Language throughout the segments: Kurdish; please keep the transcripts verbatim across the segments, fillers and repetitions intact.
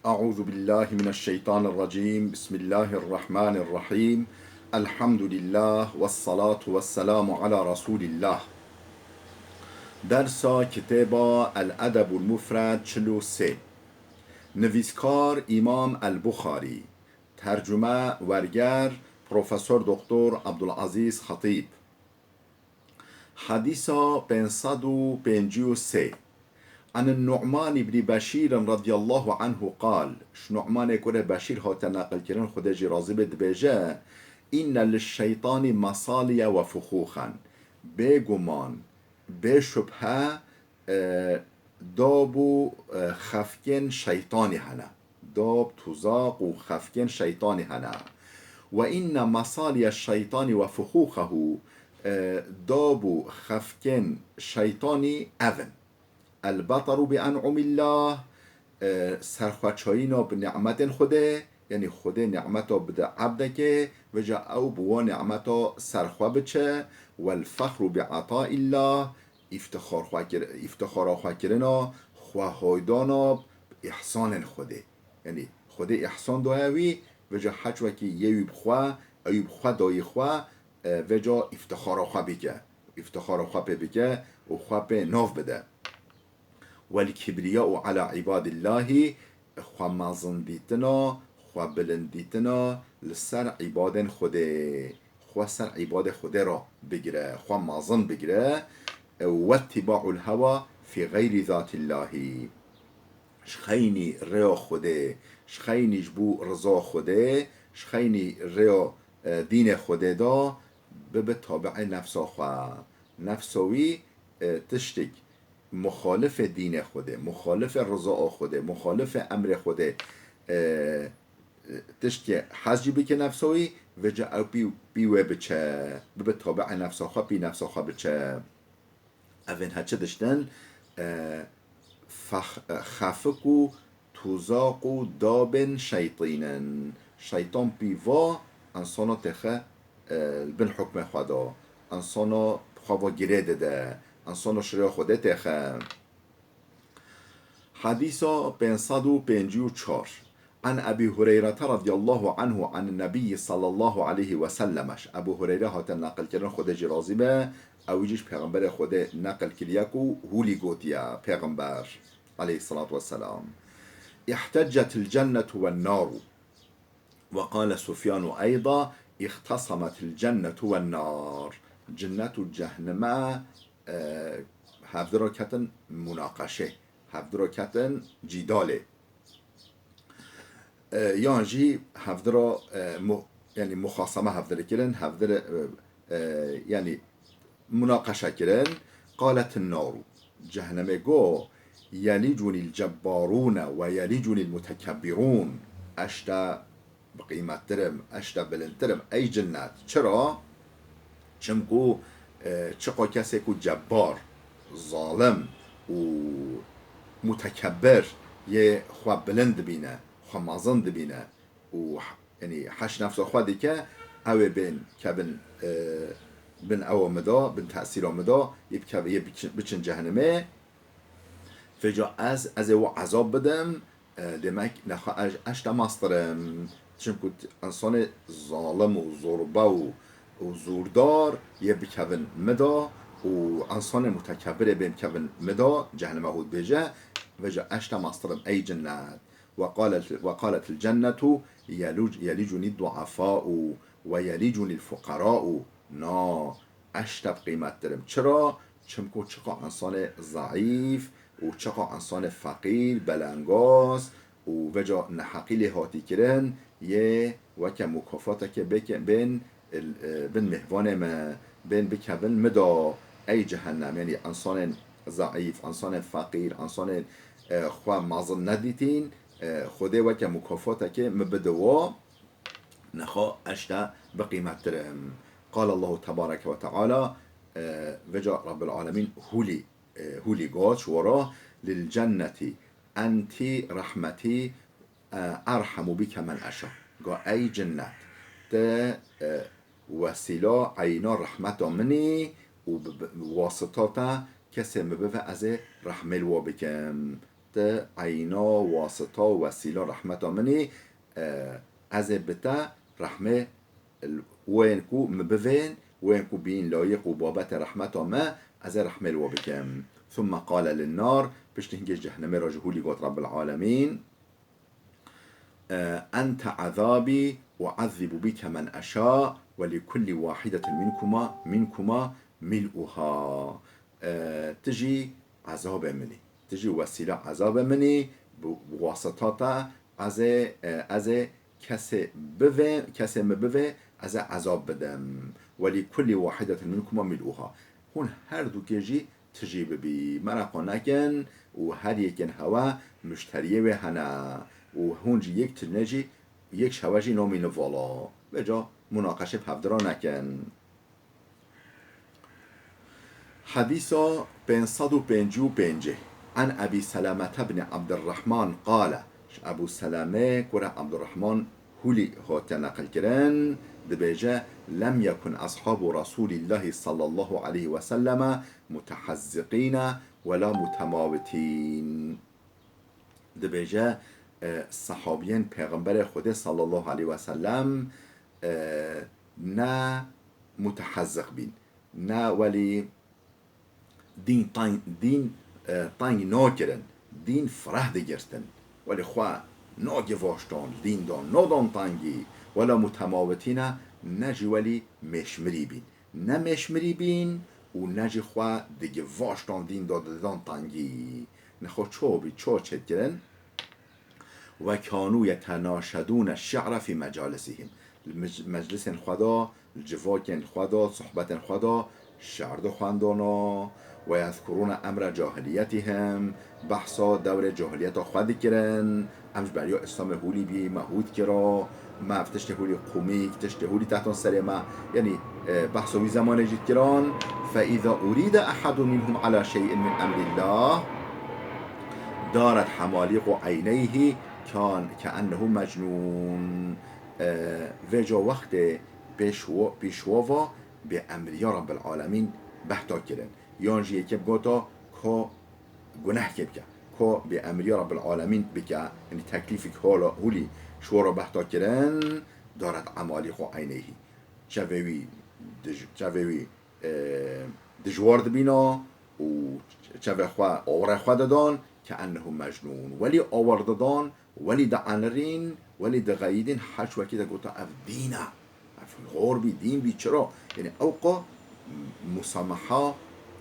أعوذ بالله من الشيطان الرجيم. بسم الله الرحمن الرحيم. الحمد لله والصلاة والسلام على رسول الله. Dersa kitêba El Edebul Mufred çil û sê. Nivîskar Îmam El Buxarî. Tercume, werger, Profesor Doktor Abdulazîz Xetîb. Hedîsa pênc sed û pêncî û sê. An Nu'man ibn Beşîr radiyallahu anhu qal, ji Nu'manê kurê Beşîr hate neqilkirin, Xwedê jî razî be, dibêje, Inne liş-şeytani mesaliye ve fuxuxen. Bêguman, bê şubhe, e, dab û, e, xefkên şeytanî hene. Dab, tuzaq û xefkên şeytanî hene. Ve inne mesaliye şeytani ve fuxuxehu, e, dab û xefkên şeytanî ev in. El-betaru bi en'umillah, e, serxweçayîna bi ni'metên Xwedê, yanî Xwedê ni'meta bide ebdekê, vêca ew bi wan ni'meta serxwe biçe, wel-fexru bi etaillah, îftixar xwe kir-, îftixara xwe kirina, xwe haydana îhsanên Xwedê. Yanî Xwedê îhsan daye wî, vêca heç wekî yê wî bi xwe, ew wî bi xwe dayî xwe, e, vêca îftixara xwe bike. Îftixara xwe pê bike û xwe pê nav bide. Wel-kibriya'u ala ibadillahî, xwe mezindîtina, xwe bilindîtina li ser îbadên Xwedê, xwe ser îbadê Xwedê re bigire, xwe mezin bigire. Wettiba'ul hewa fî xeyrî zatillahî. Ji xeynî rêya Xwedê, ji xeynî ji bo riza Xwedê, ji xeynî rêya, e, dînê Xwedê de bibe tabi'ê nefsa xwe. Nefsa wî, e, tiştek muxalifê dînê Xwedê, muxalifê rizaya Xwedê, muxalifê emrê Xwedê, e, tiştê hez jî bike nefsa wî, vêca ew pî, pî wê biçe, bibe tabi'ê nefsa xwe, pî nefsa xwe biçe. Evên heçi diştin, e, fex-, e, xefik û tuzaq û dabên şeytîn in. Şeytan pî va insana têxe, e, li bin hukmê xwe de. Insana bi xwe ve girê dide. Insana ji rêya Xwedê têxe. Hedîsa pênc sed û pêncî û çar. An Ebî Hureyrete radiyallahu anhu an Nebiyyi sallallahu aleyhi ve sellem. Ji Ebû Hureyre hate neqilkirin, Xwedê jî razî be, ew jî ji Pêxemberê Xwedê neqil kiriye ku hûlî gotiye, Pêxember aleyhissalatu vesselam, İhtacetil cennetu ven naru. Ve qale Sufyanu eyda, İxtasemetil cennetu ven nar. Cinnet û cehnime, e, hevdira ketin munaqeşê, hevdira ketin cîdalê. E, yan jî hevdira, e, mu-, yanî muxaseme hevdira kirin, hevdira, e, e, yanî munaqeşe kirin. Qaletin naru. Cehennemê go, yelicunil cebbarûne ve yelicunil mutekebbirûn. Eşte bi qîmettir im, eşte bilindtir im, ey cinnet. Çira? Çimku, e, çiqa kesê ku cebbar, zalim û mutekebbir yê xwe bilind dibîne, xwe mezin dibîne û h-, yanî heş nefsa xwe dike, ew ê bên kevin, e, bin ewa min de, bin tesîra min de, yê bikeve-, yê biçin, biçin cehennemê. Vêca ez, ez ê we ezab bidim, e, demek nexwe ez, ez te mestir im. Çimku t-, insanê zalim û zorbe û, û zûrdar yê bikevin min de û insanê mutekebirê bên bikevin min de, cehennemê hû dibêje, vêca ez te mestir im, ey cinnet. Ve qalet, ve qaletil cennetu yelu-, yelicunid du'afa'u ve yelicunil fuqara'u. Na, ez te bi qîmettir im. Çira? Çimku çiqa insanê zeîf û çiqa insanê feqîr, belengaz û vêca neheqî lê hatî kirin, yê weke mukafatekê bêke-, bên, e, bin mêvanê me, bên bikevin min de, ey cehennem. Yanî insanên zeîf, insanên feqîr, insanên, e, xwe mezin nedîtîn, e, Xwedê weke mukafatekê min bide wa, nexwe ez te bi qîmettir im. Qal Allahu tebareke ve teala, e, vêca Rabbil Alemîn hûlî, e, hûlî got ji we re, lil cenneti enti rahmeti, e, erhemu bike men eşa. Ga ey cinnet, te, e, wesîla eyna rehmeta min î û bi, bi wasita te kesê min bive ez ê rehmê li we bikim. Te eyna, wasita û wesîla rehmeta min î, e, ez ê bi te rehmê l-, wên ku min bivên, wên ku bîn layiq û babetê rehmeta me, ez ê rehmê li we bikim. Thumme qale linnar, piştî hingê ji cehnemê re ji hûlî got Rabbil Alemîn, e, ente ezabî uezzibu bike men eşa ve li kulli wahidetin minkuma, minkuma mil'uha. E, tu jî ezabê min î. Tu jî wesîla ezabê min î, bi, bi wasita te ez ê, e, ez ê kesê bivê, kesê min bivê, ez ê ezab bidim. Ve li kulli wahidetin minkuma mil'uha. Hûn her dukê jî tijî bibî. Mereqa nekin û her yekên hewe muşteriyê wê hene û hûn jî yek tune jî, yek ji hewe jî namîne vala. Vêca munaqeşê bi hevdira nekin. Hedîsa pênc sed û pêncî û pêncî. An Ebî Selemete bni Abdurrahman qale, ji Ebû Selemê kura Abdurrahman Hûlî hatiye neqilkirin, dibêje, lem yekun ashabu Resûlîllahî sallallahu aleyhi ve selleme mutehezziqîne wela mutemawitîn. Dibêje, e, sehabiyên Pêxemberê Xwedê sallallahu aleyhi ve sellem, e, ne mutehezziq bîn, ne welî dîn teng, dîn, e, teng nakirin, dîn fireh digirtin. Welî xwe nagivaştan, dîn dan, nadan tengî, wela mutemawitîne, ne jî welî mêşmirî bîn. Ne mêşmirî bîn û ne jî xwe digivaştan, dîn da didan tengî. Nexwe ço bî, ço çêkirin? Ve kanu yetenaşedûne şi're fî mecalisihim. Li mec-, meclisên xwe de, li civakên xwe de, sohbetên xwe de şi'r dixwendana. Ve yezkurûne emre cahiliyetihim. Behsa dewrê cahiliyeta xwe dikirin. Em ji beriya Îslamê hûlî bî, me hû dikira. Me ev tiştê hûlî qûmîk, tiştê hûlî tehton serê me. Yanî, e, behsa wî zemanê jî dikiran. Fe îza urîde ehedun minhum ala şey'in min emrîllah. Daret hemalîqu eyneyhî kan ke'ennehu mecnûn. E, vêca wextê pêşwo-, pêşwava bi emriya Rabbil Alemîn behta kirin. Yan jî yekê bigota ko gunehkê bike. Ko bi emriya Rabbil Alemîn bike. Yanî teklîfik hola hûlî şwara behta kirin. Daret hemalîqu eyneyhî. Çevê wî dij-, çevê wî, e, dijwar dibîna û çavê xwe, awirê xwe didan, ke'ennehu mecnûn. Welî awir didan, welî dienirîn, welî dixeyidîn, her wekî de gota, ev dîn e. Ev hor bî, dîn bî, çira? Yanî ewqa musamaha,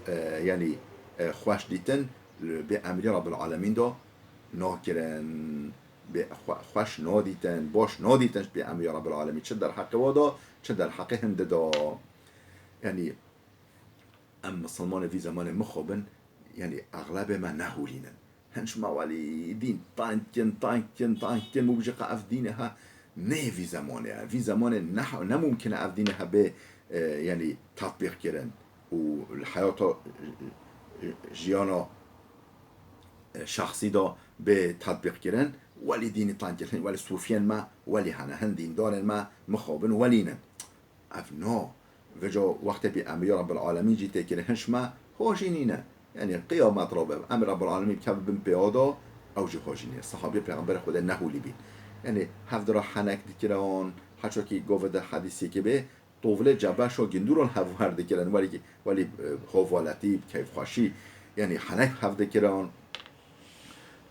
e, yanî, e, xweş dîtin, bi emrî Rabbil Alemîn de nakirin, bi xwe-, xweş nadîtin, baş nadîtin bi emrî Rabbil Alemîn. Çi derheqê wa de, çi derheqê hindi de. Yanî, em misilmanê vî zemanê mixabin, yanî exlebê me nehûlînin. Hin ji me welî dîn tankin, tankin, tankin, û bije qe ev dînê ha neyê vî zemanê ye. Vî zemanê ne, ne mumkin e ev dînê hebe, e, yanî tatbîq kirin û li heyata, e, e, jiyana, e, şexsî de bê tatbîq kirin. Welî dînî tankin, hin welî sûfiyên me welî hene, hin dîndarên me mixabin welî nin. Ev no. Vêca wextê bi emrî Rabbil Alemîn jî tê kirin, hin ji me hojî nîne. Yanî qiyamet re be, emrî Rabbil Alemîn bikeve bin pêya de, ew jî hojî nîne. Sehabî Pêxemberê Xwedê nehûlî bîn. Yanî hevdira henek dikiran, her çokî govê de hedîsêkê bê, tovlê cebeşa gindûran hevwer dikirin. Welî, welî, e, hovaletî, keyfxweşî, yanî henek hev dikiran.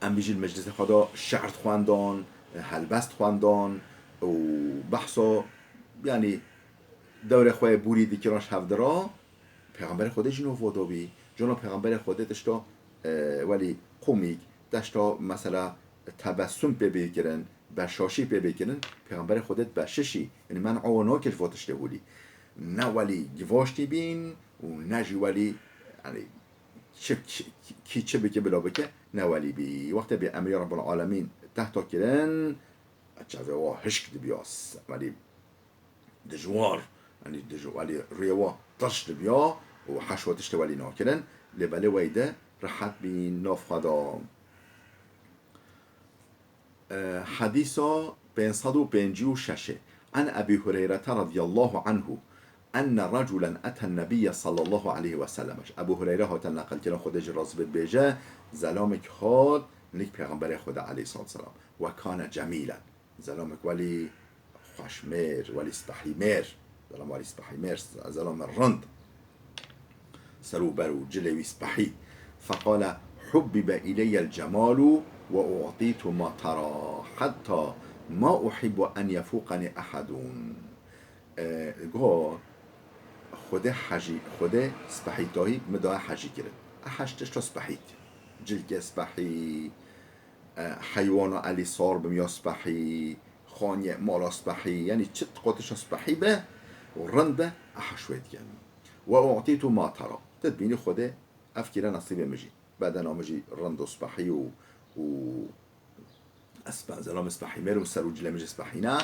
Em bijîn meclisê xwe de şi'r dixwendan, helbest dixwendan û behsa, yanî dewrê xwe yê borî dikirin ji hevdira. Pêxemberê Xwedê jî nava da bî. Cana Pêxemberê Xwedê tişta, e, welî komîk, tişta mesela tebessum pê bê kirin, beşaşî pê bê kirin, Pêxemberê Xwedê dibeşişî. Yanî men'a wan nakir ji van tiştê holî. Ne welî givaştî bîn û ne jî welî, yanî çi, kî, kî çi bike bila bike, ne welî bî. Wextê bê emrê Rabbil Alemîn tehta kirin, çavê wa hişk dibiya, s-, welî dijwar, yanî dij-, welî rûyê wa tirş dibiya û heşwa tiştê welî nakirin, lê belê wey de rehet bîn nav xwe da. E, Hedîsa pênc sed û pêncî û şeş. An Ebî Hureyrete radiyallahu anhu enne reculen eten nebiyye sallallahu aleyhi ve sellem. Ji Ebû Hureyre hate neqilkirin, Xwedê jî razî bê, dibêje, zelamek hat Nik Pêxemberê Xweda aleyhissalatu vesselam. Ve kane cemîlen. Zelamek welî xweşmêr, welî spehîmêr. Zelam welî spehîmêr, zelam rind. Ser û ber û cilê wî spehî. Feqale hubbibe ileyel cemalu ve u'tîtu ma tera hatta ma uhibbu en yefûqenî ehedûn. E, go, Xwedê hejî, Xwedê spehîtahî min daye hejî kirin. E heşt tişta spehît. Cilkê spehî, e, heywana elî sar bim ya spehî, xaniyê mala spehî, yanî çi qotişa spehî be û rind be, e heş wê dikin. Ve u'tîtu ma tera. Tu dibînî Xwedê ev kire nesîbê min jî. Bedena min jî rind û spehî û, û ez spe-, zelam spehî mêr û ser û cilê min jî spehî ne.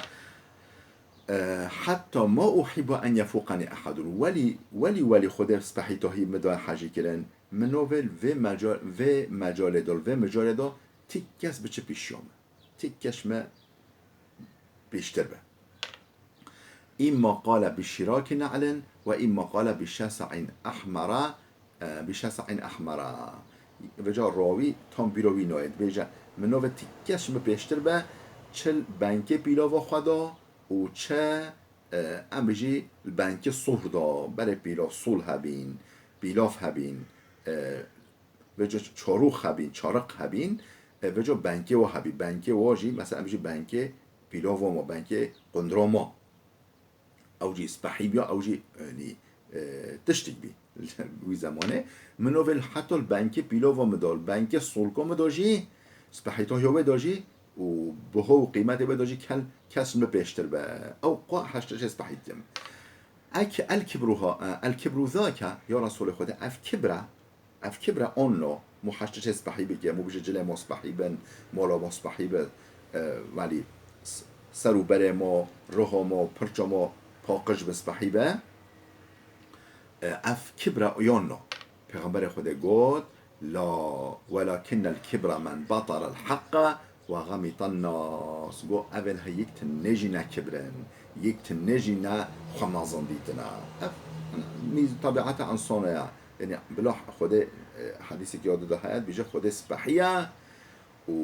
E, hetta ma uhibbu en yefûqenî ehedûn. Welî, welî, welî Xwedê spehîtahî min daye hejî kirin. Min navê vê meca-, vê mecalê de, vê mecalê de ti kes biçe pêşiya min. Ti kes me pêştir be. Îmma qale bi şîrakî ne'lin ve îmma qale bi şese'in ehmera, e, bi şese'in ehmera. Vêca rawî tam bîra wî nayê. Dibêje, min navê ti kes mi pêştir be, çil benkê pîlava xwe da û çi, e, em bijî li benkê sûr da, berê pîlav sûr hebîn, pîlav hebîn, e, vêca çarûx hebîn, çariq hebîn, e, vêca benkê wa hebî. Benkê wa jî, mesela em bijî benkê pîlava ma, benkê qundra ma. Ew jî spehî biya, ew jî, yanî, e, tiştik bî. Wî zemanê min navê heta li benkê pîlava min da, li benkê solka min da jî, spehîtahiya wê da jî û biha û qîmetê wê da jî kel-, kes min pêştir be. Ew qo heşt tişê spehî dikim. Ek el kibru ha, e, el kibru zake, ya Resulê Xwedê, ev kibra, ev kibra onno, mu heşt tişê spehî bike, mu bije cilê mo spehî bin, mola mo spehî be, e, welî s-, ser û berê mo, roho mo, pirça mo paqij bi spehî be. E, ev kibra onno. Pêxemberê Xwedê got, la, welakinnel kibra men batara el haqqa ve xemîtan nas. Got, evên he yek tinê jî ne kibrin, yek tinê jî ne xwe mezin dîtina. Ev mîz-, tabiata insana ya. Yanî bila Xwedê, e, hedîsek ya dida heye, dibêje Xwedê spehî ye û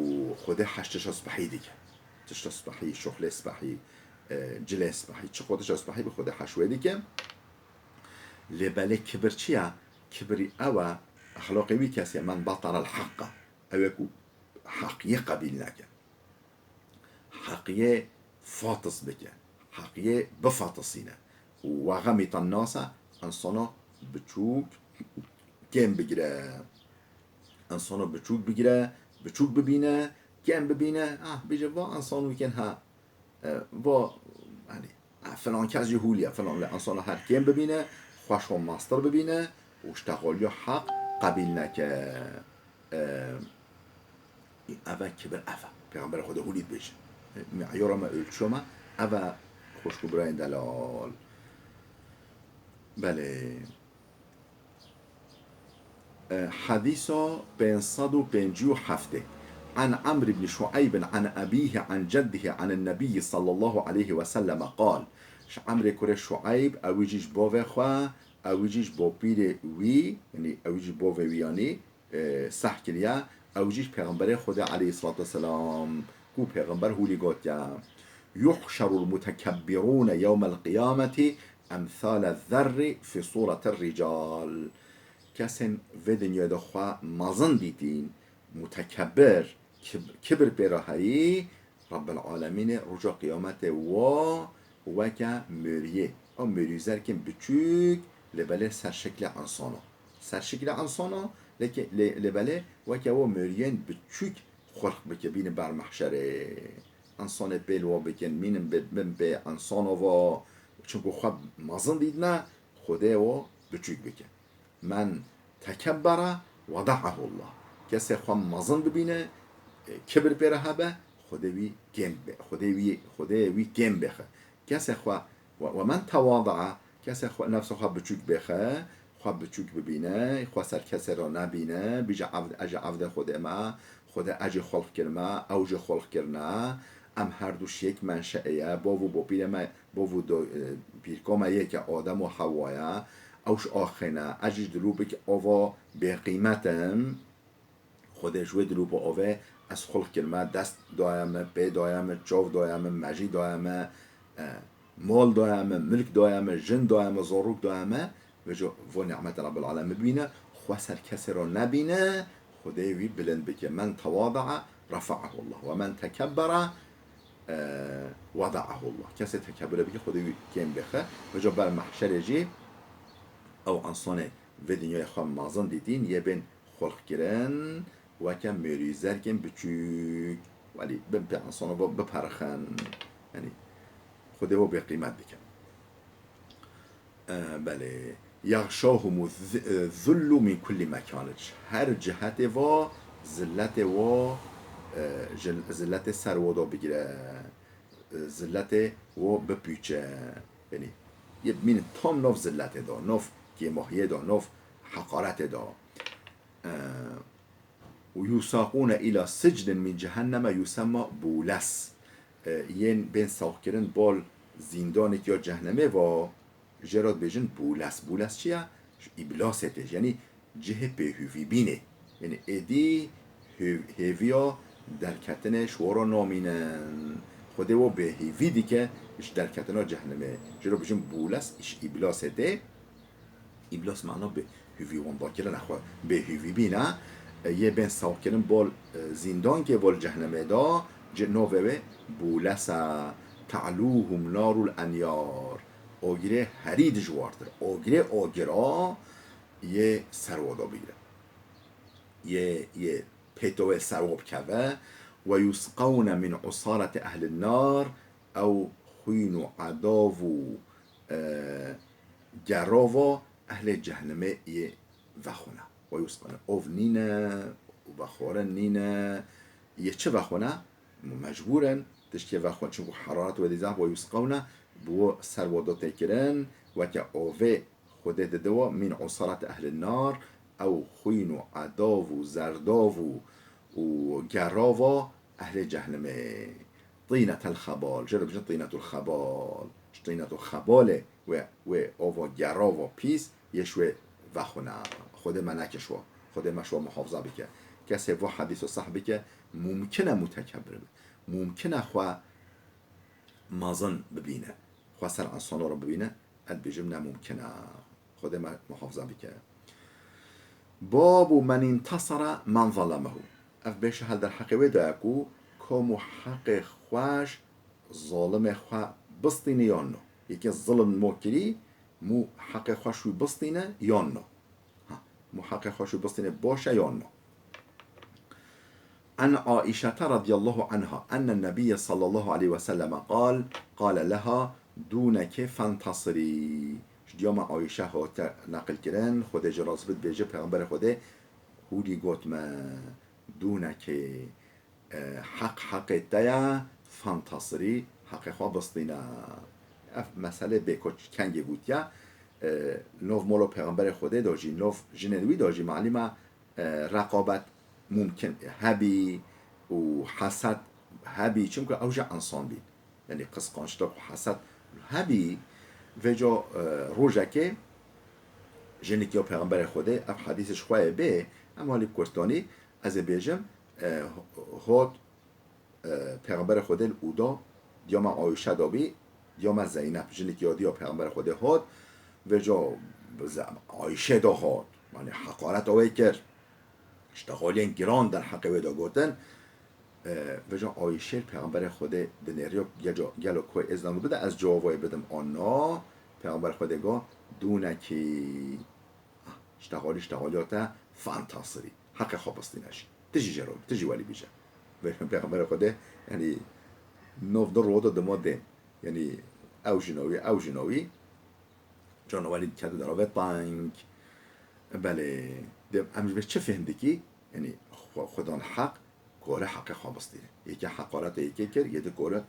Xwedê heşt tişa spehî dike. Tişta spehî, şoxlê spehî, e, cilê spehî, çi xwe tişa spehî bi Xwedê heş wê dike. Lê belê kibir çi ye? Kibirî ew e, exlaqê wî kesê men batara el haqqa. Ew ê ku heqiyê qebîl neke. Heqiyê fatis bike. Heqiyê bifatisîne. Û we xemîtan nase, insana biçûk kêm bigire. Insana biçûk bigire, biçûk bibîne, kêm bibîne. Ah, bêje, va insan wî kên ha. E, va, hani, ha, filan kes jî hûliye, filan, lê insana her kêm bibîne, xweş û mastir bibîne û ji texaliya heq qebîl neke. E, ev e kibir, ev e. Pêxemberê Xwedê hûlî dibêje. E, miyara me, ölçüya me, ev e, xwişk û birayên delal. Belê. Hadîsa pênc sed û pêncî û heft. An Amr ibn Şuayb an abihi an ceddihi an Nebiyyi sallallahu aleyhi ve sellem qal. Ji Amrê kurê Şuayb, ew jî ji bavê xwe, ew jî ji bapîrê wî, yanî ew jî bavê wî, yanî, e, seh kiriye, ew jî ji Pêxemberê Xwedê aleyhissalatu vesselam, ku Pêxember hûlî gotiye, Yuhşerul mutekebbirûne yewmel qiyameti emsale zerrî fî sûretir rical. Kesên vê dinyayê de xwe mezin dîtîn, mutekebbir, kib-, kibir pê re heyî, Rabbil Alemînê roja qiyametê wa weke mûriyê. Ew mûrî zerkên biçûk, lê belê ser şeklê insana. Ser şeklê insana, lê ke-, lê, lê belê weke wa mûriyên biçûk xurx bike, bîne ber mehşerê. Însanê pêl wa bikin, mînin bi-, bin pê insana va, çunku xwe mezin dîtine, Xwedê wa biçûk bike. Men tekebbere, weda'ehullah. Kesê xwe mezin bibîne, e, kibir pê re hebe, Xwedê wî kêm be, Xwedê wî, Xwedê wî kêm bêxe. Kesê xwe, we, we men tewada'a, kesê xwe, nefsa xwe biçûk bêxe, xwe biçûk bibîne, xwe ser kesê re nebîne, bîje evd-, ez ji evdê Xwedê me, Xwedê ez jê xulq kirime, ew jê xulq kirine, em her du ji yek menşeê ye, bav û bapîrê me, bav û do-, e, pîrka me yek e, Adem û Hewa ye, ew ji axê ne, ez jî ji dilûbik ava bêqîmet im, Xwedê ji wê dilûpa avê ez xulq kirime, dest daye me, pê daye me, çav daye me, mejî daye me, e, mal daye me, milk daye me, jin daye me, zarok daye me, vêca vo nîmetê Rebbil Alemîn bibîne, xwe ser kesê re nebîne, Xwedê wî bilind bike. Men tewada'a refa'ahu Allah ve men tekebbera, e, wada'ahu Allah. Kesê tekebure bike, Xwedê wî kêm bixe. Vêca ber mehşerê jî ew însanê vê dinyayê xwe mezin dîtîn, yê bên xulq kirin, weke mêrî zerkên biçûk. Welî bin pê însanê ve biperixin. Yanî Xwedê we bêqîmet bike. E, belê. Yexşahumu z-, e, zullu min kulli mekan. Her cihetê ve zilletê ve, e, jil-, zilletê ser we de bigire. E, zilletê we bipûçe. Yanî, yê bimînin tam nav zilletê de, nav kêmahiyê de, nav heqaretê de. E, Û yusaqûne îla sicnin min cehenneme yusemma bûles. E, yên bên sawqkirin bal zîndanekî ya cehnemê va, jê re dibêjin bûles. Bûles çi ye? Ji îblasê tê. Yanî cihê bêhûvîbînê. Yanî êdî hêv-, hêviya derketinê ji we re namînin. Xwedê we bêhêvî dike ji derketina cehnemê. Jê re dibêjin bûles, ji îblasê tê. Îblas mana bêhûvî wenda kirine xwe, bêhûvî bîne. E, yê bên sawqkirin bol, e, zîndankê bol cehnemê de, ci-, navê wê bûles e, ta'lûhum narul enyar. Agirê herî dijwartir. Agirê agira yê serwa da bigire. Yê, yê pêto wê serwa bikeve. Ve yusqawne min usareti ehlin nar, ew xwîn û edav û e, gerava ehlê cehnemê yê vexwine. Ve yusqawne. Ov nîne, vexwarin nîne, yê çi vexwine? Mecbûr in, tiştê vexwin, çunku heraret wê dî zaf, ve yusqawne, bi wo ser wo do têkirin, weke ovê Xwedê dide we, min usaret ehlin nar, ew xwîn û edav û zerdav û, û gerava ehlê cehnemê. Tînetel xebal. Jê re dibêjin tînetul xebal. Ji tînetul xebalê wê, wê ova gerava pîs yê ji wê vexwine. Xwedê me neke ji we. Xwedê me ji we muhafaza bike. Kesê vo hedîso seh bike, mumkin e mutekebir be. Mumkin e xwe mezin bibîne. Xwe ser insano re bibîne. Ez dibêjim ne mumkin e. Xwedê me muhafaza bike. Babu men intasara men zalemehu. Ev bêşe hel derheqê wê de ye ku kom û heqê xwe ji zalimê xwe bistîne yan no. Yekê zilm mo kirî, mû heqê xwe ji wî bistîne yan no. Ha, mû heqê xwe ji wî bistîne baş e yan no. An Aîşete radiyallahu anha, enne Nebiyye sallallahu aleyhi ve selleme qal, qale leha, dûneke fentasirî. Ji diya me Aîşe hate neqil kirin, Xwedê ji razî bit, bêje, Pêxemberê Xwedê hûdî got me, dûneke, e, heq heqê te ye, fentasirî, heqê xwe bistîne. Ev mesele bê ku kengê gotiye, e, nov molo Pêxemberê Xwedê de jî, nov jinên wî de jî, malî me e, reqabet mumkin hebî û hesed hebî, çimku ew jî ensan bîn. Yanî qisqançlik û hesed hebî, vêca, e, rojekê jinik ya Pêxemberê Xwedê, ev hedîs ji xwe ye bê, em halî bi kurtanî ez ê bêjim, e, hot e, Pêxemberê Xwedê li ûda diya me Ayşe de bî, diya me Zeynep, jinikî ya diya Pêxemberê Xwedê hat, vêca ze-, Ayşe de hat. Yanî heqareta wê kir. Ştexaliyên giran derheqê wê de gotin. E, vêca Ayşe Pêxemberê Xwedê dinêriyo, geco-, gelo ku wê îzna min bide, ez cewabê bidim an na. Pêxemberê Xwedê got, dûnekî. Ah, ştexalî, ştexaliya te fantasirî. Heqê xwe bistîne jî. Tu jî jê re, tu jî welî bîje. Pêxemberê Xwedê, yanî, nov di roda dima dê. Yanî, ew jina wî, ew jina wî. Cana welî dikete deravê teng. Belê, dê, em ji vê çi fêhm dikî? Yanî, xwe-, Xwedan heq, kore heqê xwe bistîne. Yekê heqareta yekê kir, yê di kore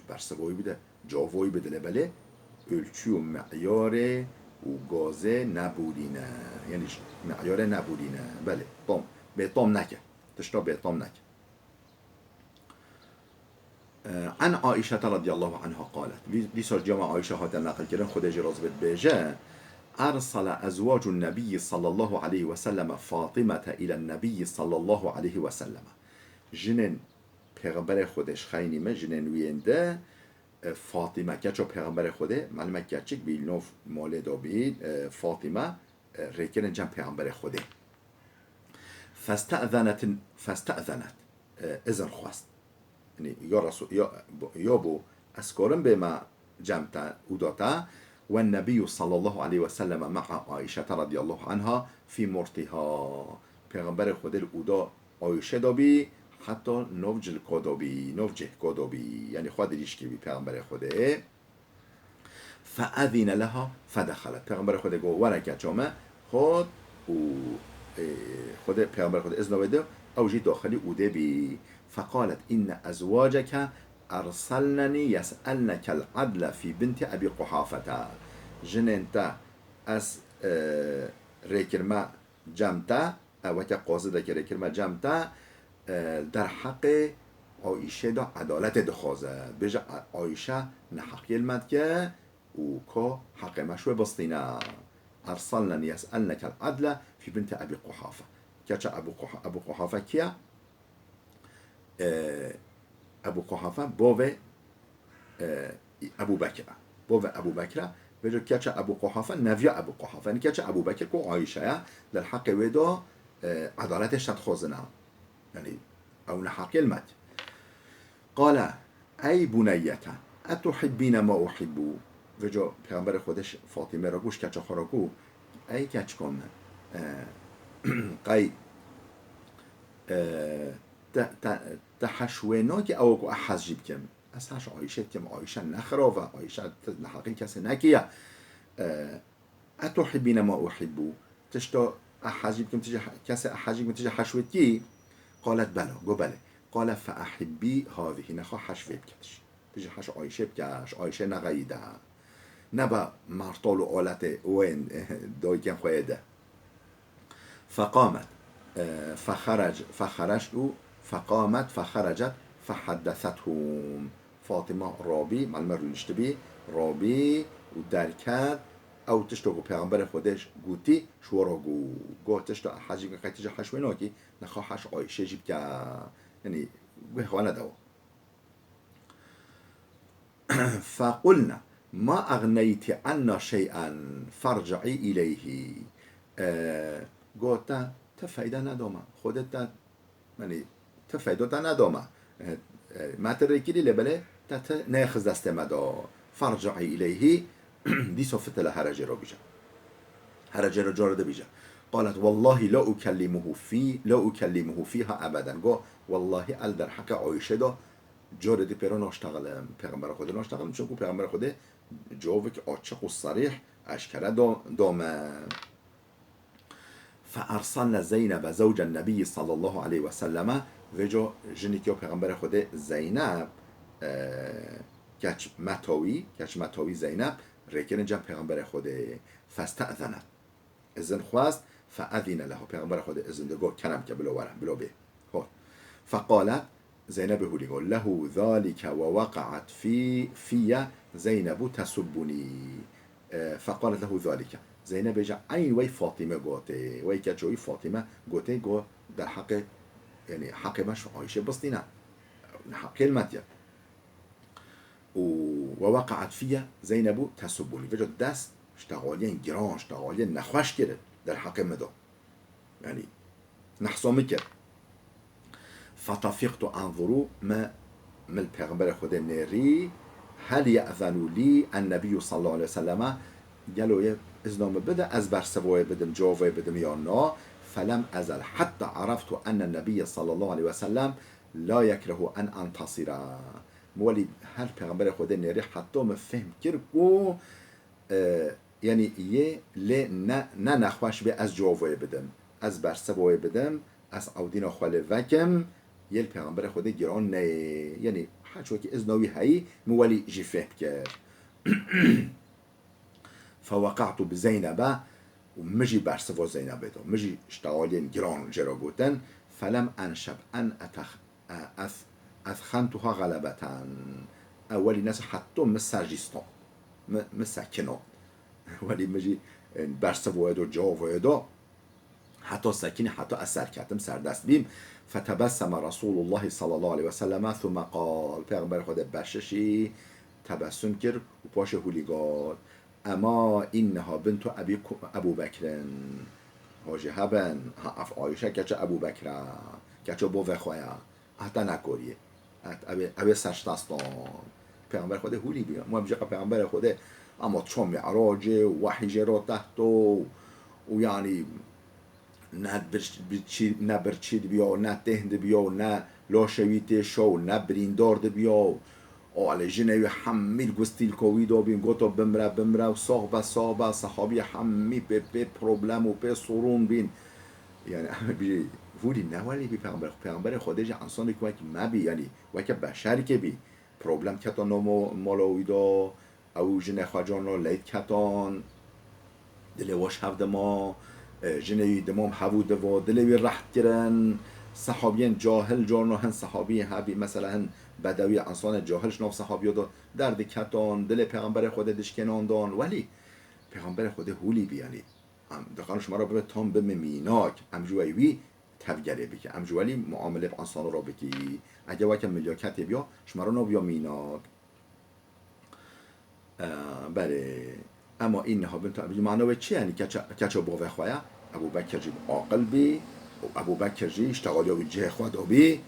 bersiva wî bide, cava wî bide, lê belê ölçü û meyarê û gazê neborîne. Yanî ji meyarê neborîne. Belê, tam, bêtam neke. Tişta bêtam neke. An Aîşete radiyallahu anha qalet. Vî, vî sar cema Aîşe hate neqil kirin, Xwedê jê razî bê, dibêje, Ersala ezwacun nebiyyi sallallahu aleyhi ve selleme Fatimete ilen nebiyyi sallallahu aleyhi ve selleme. Jinên Pêxemberê Xwedê ji xeynî me, jinên wî yên de, e, Fatîme, keça Pêxemberê Xwedê, melime keçik bî, nov molê de bî, e, Fatîme, e, rêkirin cem Pêxemberê Xwedê. Feste'zenetin, feste'zenet, e, izin xwest. Yanî, ya Resul, ya, ya bo, ez karim bême cem te, ûda te. Ve Nebiyyu sallallahu aleyhi ve selleme ma'a Aişete radiyallahu anha fi murtiha. Pêxemberê Xwedê li ûda Ayşe de bî, heta nov cilka de bî, nov cihka de bî. Yanî xwe dirîj kiribî Pêxemberê Xwedê. Feezîne leha fedexelet. Pêxemberê Xwedê got, "Were keça me." Hot û, e, Xwedê, Pêxemberê Xwedê izna wê da, ew jî daxilî ûdê bî. Feqalet, "Inne ezwaceke erselnenî yes'elnekel adle fî binti Ebî Quhafete." Jinên te, ez, e, rêkirme cem te, e, weke qazidekê rêkirme cem te, e, derheqê Ayşê de edaletê dixwaze. Bêje, A-, Ayşe neheqiyê li me dike û ka heqê me ji wê bistîne. Ersalnen yes'elnekel adle fî binti Ebî Quhafe. Keça Ebû Quha-, Ebû Quhafe kî ye? E, Ebû Quhafe bavê, e, Ebû Bekir e. Bavê Ebû Bekir e. Vêca keça Ebû Quhafe neviya Ebû Quhafe. Yanî keça Ebû Bekir ku Ayşe ye, li heqê wê de, e, edaletê şedxwazine. Yanî ew neheqê li me dike. Qale, "Ey buneyyete, etuhibbîne ma uhibbu?" Vêca Pêxemberê Xwedê ji Fatîmê re got, ji keça xwe re got, "Ey keçika min, e, qey, e, te, te, te heş wê nakî ew ku ez hez jî bikim? Ez heş Ayşê dikim, Ayşe ne xirab e, Ayşe ti neheqî kesê nekiye. E, etuhibbîne ma uhibbu? Tişta ez hez jî bikim, tu jî he-, kesê ez hez jî bikim, tu jî heş wê dikî?" Qalet, "Bela." Got, "Belê." Qale, "Fe ehibbî hazihî." Nexwe heş vê bike tu jî. Tu jî heş Ayşê bike, ji Ayşê nexeyîde. Nebe martal û aletê wên dayikên xwe yê de. Feqamet, e, fexerec-, fexerectu, feqamet, fexerecet, feheddesethum. Fatîma rabî, melime rûniştibî, rabî û derket, ew tişto ku Pêxemberê Xwedê gotî, ji we re got. Got, "Tişto ez hez jî bikim, qey tu jî heş wê nakî, nexwe heş Ayşê jî bike." Yanî, guhê xwe nedawa. Fequlne, "Ma exneyti anna şey'en, ferci'i ileyhi." E, got, "Te, te feyda neda me. Xwedê te, yanî, te feyda te neda me. E, e, me te rêkirî lê belê te, te neyê xist destê me de. Ferci'i ileyhi." Dîsa fitile here jê re bîje. Here jê re cara dibîje. Qalet, "Wellahî la ukellimuhu fî, la ukellimuhu fîha ebeden." Got, "Wellahî ez derheqê Ayşê de carê di pê re naştexilim, Pêxemberê Xwedê naştexilim, çunku Pêxemberê Xwedê cevabek açiq û serîh, eşkere da, da me." Fe ersalne Zeynebe zewcen Nebiyyi sallallahu aleyhi ve selleme, vêca jinikê Pêxemberê Xwedê Zeyneb, e, keç Metawî, keç Metawî Zeyneb, rêkirin cem Pêxemberê Xwedê. Feste'zenet. Izin xwest, fe'ezîne leha. Pêxemberê Xwedê izin de got, "Kerem ke, bilo were, bilo bê." Hot. Feqalet, Zeynebê Hûlî got, "Lehu zalike ve weqa'at fî, fîye Zeynebu tesubbunî." E, feqalet lehu zalike. Zeynebê jî eyn wey Fatîme gotê. Wey keçoyî Fatîme gotê, got, "Derheqê, yanî heqê me ji Ayşê bistîne. Neheqê li me diye." Û "Ve weqa'at fîye Zeynebu tesubbunî." Vêca dest ji teqaliyên giran, ji teqaliyên nexweş kir derheqê min de. Yanî nehsa min kir. "Fetafiqtu enzuru", me, min li Pêxemberê Xwedê nêrî, "Hel ye'zenu lî en-Nebiyyu sallallahu aleyhi ve selleme", gelo yê izna min bide, ez bersiva wê bidim, cevabê bidim ya na? "Felem ezel hetta araftu enne-n-Nebiyye sallallahu aleyhi ve sellem la yekrehu en entasira." Min welî her Pêxemberê Xwedê nêrî heta min fehm kir ku, e, yanî yê lê ne, ne nexweş bê ez cevabê bidim. Ez bersiva wê bidim, ez ewdîna xwe lê vekim, yê li Pêxemberê Xwedê giran neyê. Yanî heç wekî izna wî heyî, min welî jî fehm kir. "Feweqa'tu bi Zeynebe", û min jî bersiva Zeynebê da. Min jî ji teqaliyên giran jê re gotin, "Felem enşeb en etex-, e-, ez-, ezxentuha xelebeten." Ew welî nese heta min ser jî stand. Min, min sekino. Welî min jî Bersiv wê do, cevab wê do. Heta sekinî, heta ez serketim, serdest bîm. Fetebesseme Resulullah sallallahu aleyhi ve sellem, thumma qal. Peygamber Xwedê berşişî, tebessum kir û paşê hûlî got. Ema inneha bintu Ebi Ku-, Ebu Bekrin. Hojî hebin, ha, ev Ayşe keça Ebu Bekra, keça bovê xwe ya. Heta nekoriyê. Hat, ew ê, ew ê serştastan. Peygamber Xwedê hûlî bû. Ma bije qe Peygamberê Xwedê ama ço mi'racê, wehî jê re tehto û yanî ne bir-, birçî, ne birçî dibiyo, ne têh dibiyo, ne laşê wî têşo, ne birîndar dibiyo. O alê jinê wî hemî li gustîlko wî do bîn, goto bimre, bimre û sax be, sax be, sahabiyê hemî pê, pê problem û pê sorûn bîn. Yani em bî hûlî ne welî bî peyxember. Peyxemberê Xwedê jî însanekî wek me bî, yani weke beşerkê bî. Problem keto no mo-, mala wî do, ew jinê xwe carno leyt keton, dilê wî ji hev dima, e, jinê wî dimam hevû divo, dilê wî reht kirin. Sehabiyên cahil carno hin sehabiyê hebî, mesela hin bedewî însanê cahil ji nav sehabiyo do derdiketon, dilê peyxemberê Xwedê dişkênandon. Welî peyxemberê Xwedê hûlî bî, yani. Em dixan ji me re bibe tam bime mînak. Em ji we wî tevgerê bike. Em ji welî muamelê bi însan re bikî. Eger weke milyaketê biya, ji me re nabiya mînak. Ee, belê. Ema inneha bintu Ebu, mana wê çi yani? Keça, keça bavê xwe ya. Ebu Bekir jî aqil bî. Û Ebu Bekir jî îştexaliya wî cihê xwe da bî.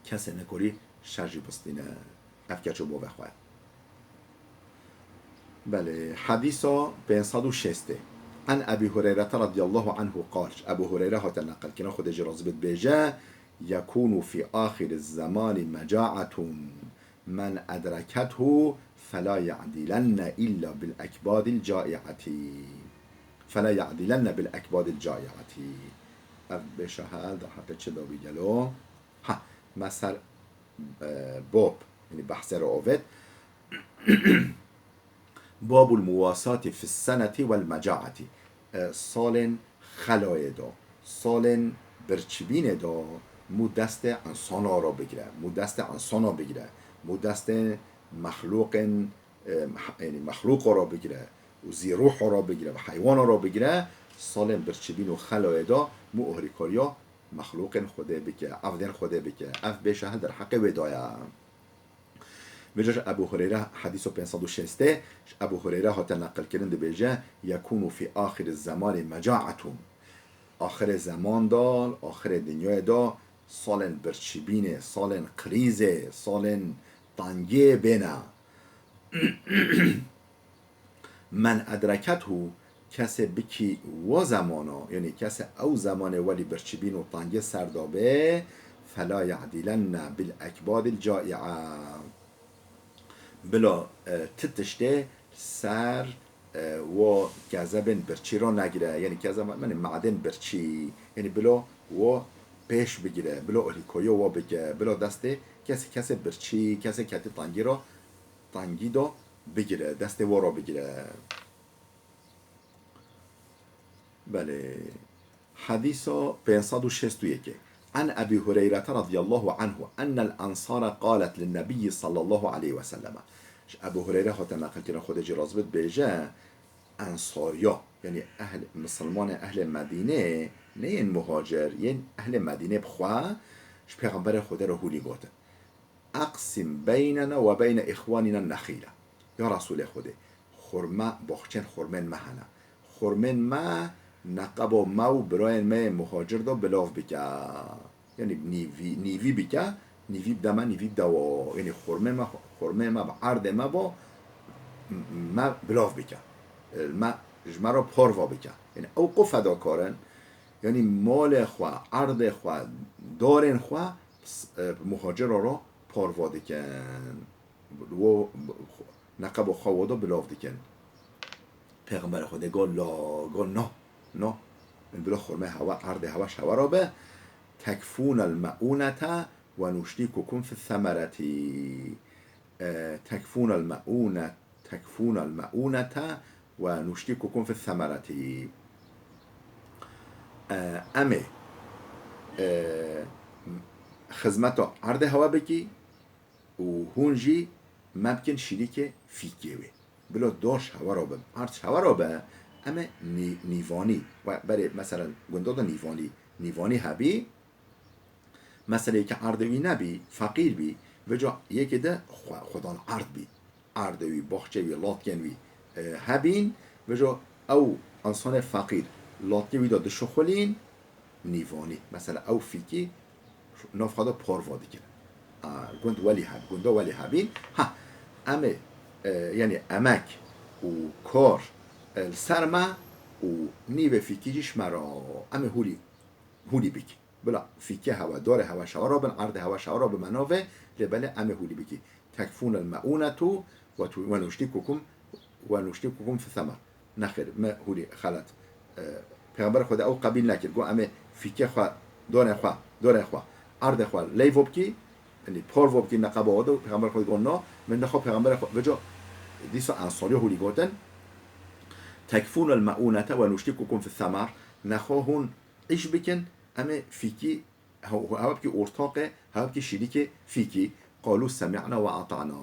Kesê nekorî şer jî bistîne. Ev keç û bovê xwe. Belê, hedîsa pênc sed û şêstê. An Ebî Hureyrete radiyallahu anhu qal, ji Ebû Hureyre hate neqilkirin, Xwedê jî razî bê, dibêje, yekûnu fî axiri zemanî mecaetun, men edrekethu fela ya'dilenne illa bil ekbadil cai'etî. Fela ya'dilenne bil ekbadil cai'etî. Ev bêşa hel, da heqê çi dabî gelo? Ha, me ser, e, bab, yani behsê re avêt. Babul muwasati fis seneti vel mecaeti. E, salên xelayê de, salên birçibînê de mû destê insana re bigire, mû destê insana bigire, mû destê mexlûqên, e, meh-, yani mexlûqa re bigire û zî ruha re bigire, bi heywana re bigire, salên birçibîn û xelayê de mû ohrîkariya mexlûqên Xwedê bike, evdên Xwedê bike. Ev bêşa hil derheqê wê daya. Vêca ji Ebû Hureyre, hedîso pênc sed û şêstê, ji Ebû Hureyre hate neqilkirin, dibêje, yekûnu fî axiri zemanî mecaetun. Axirê zeman de, axirê dinyayê de salên birçibînê, salên krîzê, salên tengiyê bêne. Men edrekethu, kesê bikî wa zemana, yani kesê ew zemanê welî birçibîn û tengê ser de bê, fela ya'dilenne bil ekbadil cai'a. Bila, e, ti tiştê ser, e, wa kezebên birçî re negire, yani kezeb, yani maden birçî, yani bila wa pêş bigire, bila ohrîkariya wa bike, bila destê kesê, kesê birçî, kesê ketî tengî re tengî de bigire, destê wa re bigire. Belê. Hedîsa pênc sed û şêst û yekê. An Ebî Hureyrete radiyallahu anhu ennel ensara qalet lin nebiyyi sallallahu aleyhi ve selleme. Ji Ebû Hureyre hate neqilkirin, Xwedê jî razî bê, dibêje, ensariya, yani ehl, misilmanê ehlê Medînê, neyên muhacir, yên ehlê Medînê bi xwe ji Pêxemberê Xwedê re hûlî gotin. Eqsim beynena ve beyne îxwanina nexîle. Ya Resûlê Xwedê, xurme, baxçên xurmên me hene. Xurmên me neqeba me û birayên me yên muhacir de bilav bike. Yani nîvî, nîvî bike, nîvî bide me, nîvî bide wa. Yani xurmê me, xurmê me bi erdê me ba, m-, me bilav bike. Me, ji me re parva bike. Yani ew qo fedakar in. Yani malê xwe, erdê xwe, darên xwe, s-, e, muhacira re parva dikin. Wo, neqeba xwe wo de bilav dikin. Pêxemberê Xwedê got, la, got, no, no. Bila xurmê hewa, erdê hewa ji hewa re be. Tekfûnel me'ûnete ve nuştîkukum fi semeretî. E, tekfûnel me'ûne-, tekfûnel me'ûnete ve nuştîkukum fi semeretî. E, em ê, e, xizmeta erdê hewa bikî û hûn jî me bikin şirîkê fîkê wê. Bila dar ji hewa re be, erd ji hewa re be, em ê nî-, nîvanî, we berê, meselen, gunda de nîvanî, nîvanî hebî, meseleyê ke erdê wî nebî, feqîr bî, vêca yekê de xwe-, xwedan erd bî. Erdê wî, baxçeyê wî, latkên wî, e, hebîn, vêca ew însanê feqîr, latkê wî de dişuxulîn, nîvanî. Mesela ew fîkî nav xwe de parva dikin. A, gund welî heb-, gunda welî hebîn. Ha, em ê, e, yanî emek û kar, e, li ser me û nîvê fîkî jî ji me re, em ê hûlî, hûlî bikin. Bila fîkê hewa, darê hewa şewa rabin, erdê hewa şewa rabin me navê, lê belê em ê hûlî bikî. Tekfûnel meûnetu ve tu-, ve nuştîkukum, ve nuştîkukum fi semer. Nexêr, me hûlî xelet. E, Pêxember Xweda ew qebîl nekir. Got, em ê fîkê xwe, dorên xwe, dorên xwe, erdê xwe leyvo bikî, yanî parvo bikî neqeba wada û Pêxember Xweda got, no, min nexwe Pêxember Xwe, vêca dîsa ensariya hûlî gotin, tekfûnel meûnete ve nuştîkukum fi semer, nexwe hûn îş bikin, em ê fîkî, hew-, hewa bikî ortaqê, hewa bikî şirîkê fîkî. Qalû semi'na ve ata'na.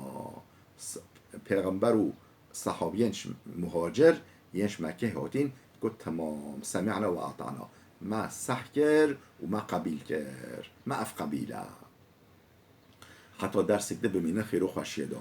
S-, Pêxember û sehabiyên ji muhacir yên ji Mekkê hatîn got, temam, semi'na ve ata'na. Me seh kir û me qebîl kir. Me ev qebîl e. Heta dersek di bimînin xêr û xweşiyê de.